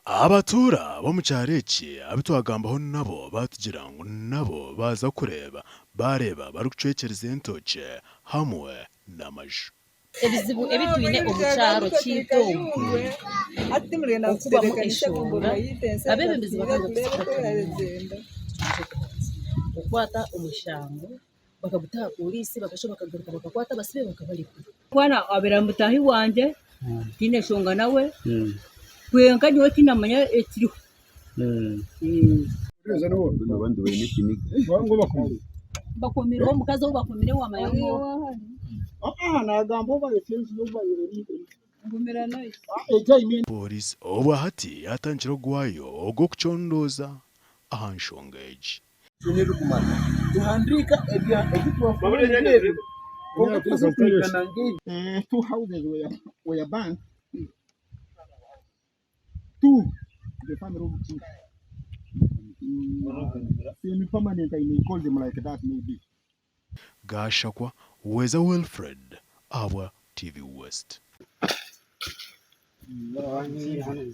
Abatuura b'omu kyaro eki abu twagambaho nabo baatugira ngu nabo baaza kureeba baareeba barikucwekyereza entookye hamwe n'amaju. Ebizibu ebi twine omu kyaro kyaitu omu, okubamu enshonga, abeebembezi bakanga kutukwata munonga. Okukwata omushango bakaguta aha pooriisi bakashuba bakagaruka bakakwata abasibe bakabarekura. Mwana abeire ari mutaahi wangye tihaine nshonga nawe kwonka nyowe tindamanya ekiriho. Bakomireho omukazi ou bakomire wamanya ngu n'oha. Pooriisi obwahati yatandikire ogwayo ogw'okucondooza aha nshonga egi. To the family of chief. Semi permanent I may call them like that maybe. Gashakwa Weza Wilfred ahabwa TV West.